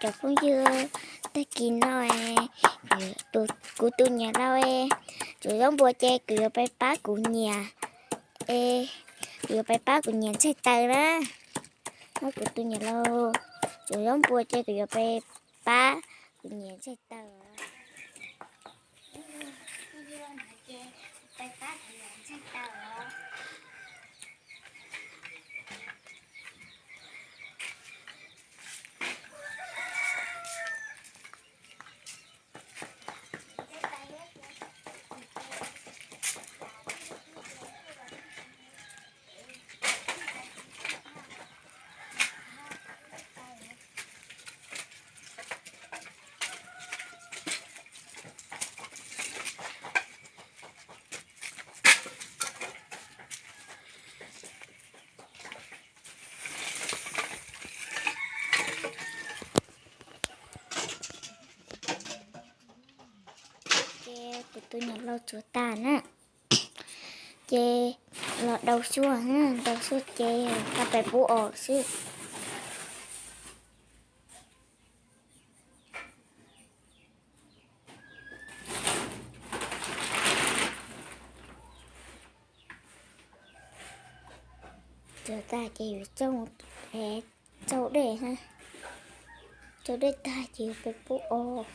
cov phooj ywg, tag kis no kuv tus niam laus es tsuas zaub npua ces kuv yuav pab kuv niam es kuv yuav pab kuv niam ntxhiaj taws na. Kuv tus niam laus tsuas zaub npua ces kuv yuav pab kuv niam ntxhiaj taws. Ces kuv tus niam laus tsuav tas na, ces los daus xyuas, daus xyuas ces tau peb pub os xwb. Tsuav tas ces yuav tsau dej, tsau dej tag ces yuav peb pub os.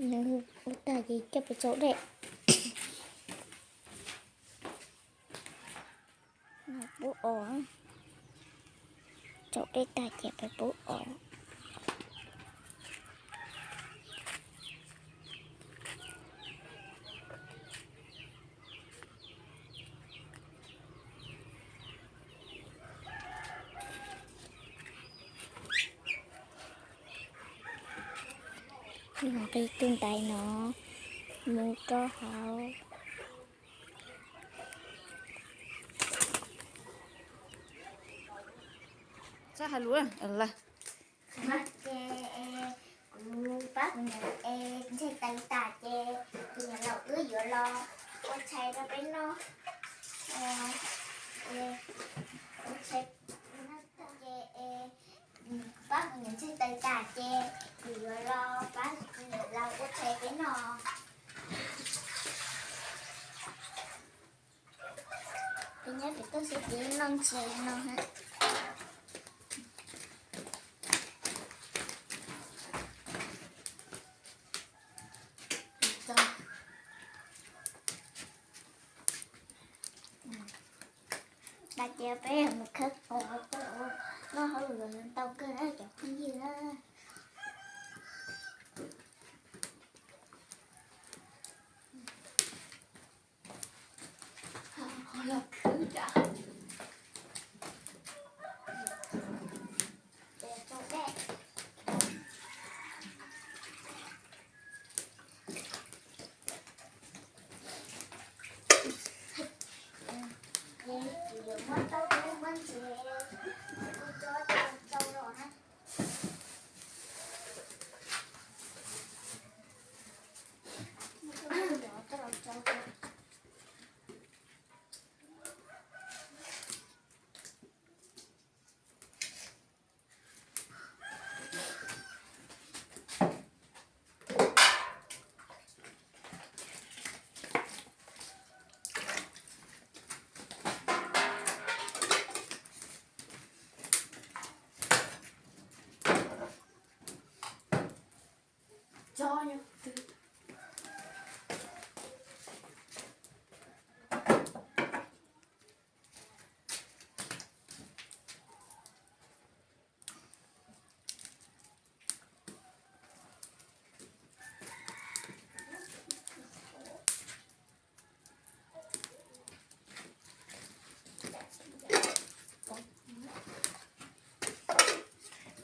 Nws ua tag ces coj peb tsau dej. Pub os, tsau dej tag ces peb pub os. Nqis tus ntaiv no mus rau hauv. Ces kuv pab kuv niam es ntxhiaj taws tas ces kuv niam laus wb yuav los ua tshais rau peb noj. Ua tshais, ces kuv pab kuv niam ntxhiaj taws tas ces kuv yuav los pab kuv niam laus ua tshais peb noj. Peb nyob pem toj siab ces noj ntses no. Tas ces peb mus khawb os, noj hauj lwm ntau kawg na cov phooj ywg na.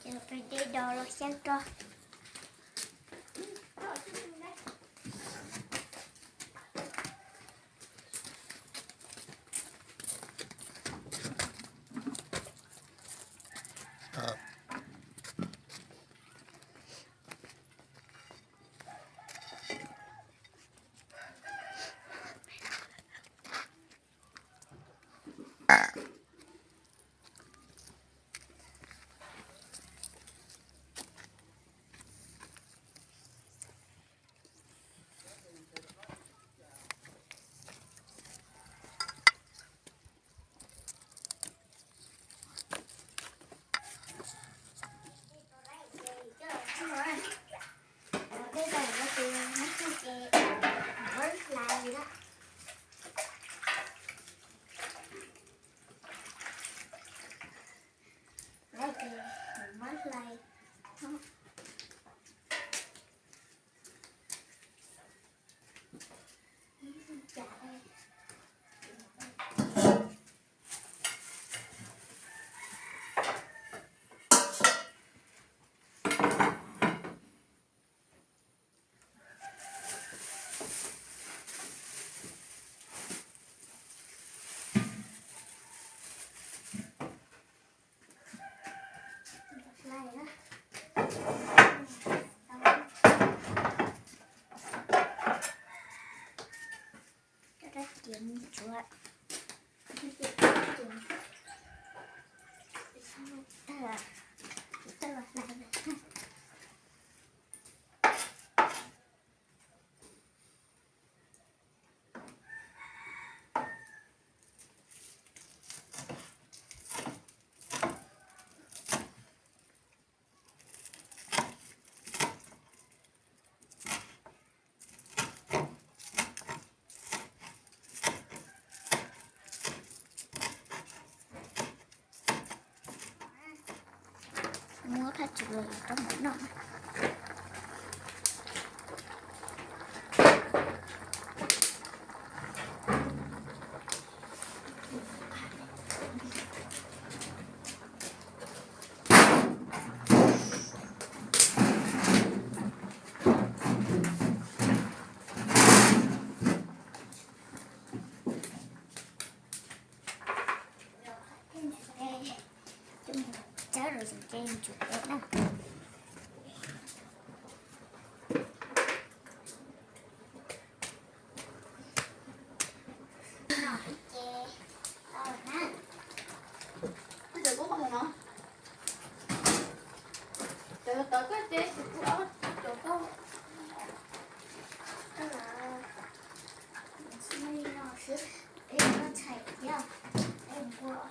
Ces peb de dos los xyaw rau. Tsuav. Muab phaj tswm los rau mus noj. Tsawb rau ces ntsuav na. Cov tod koj ces kuv ob cov koj. Ntxhib li no xwb, peb ua txhais thiab, peb ua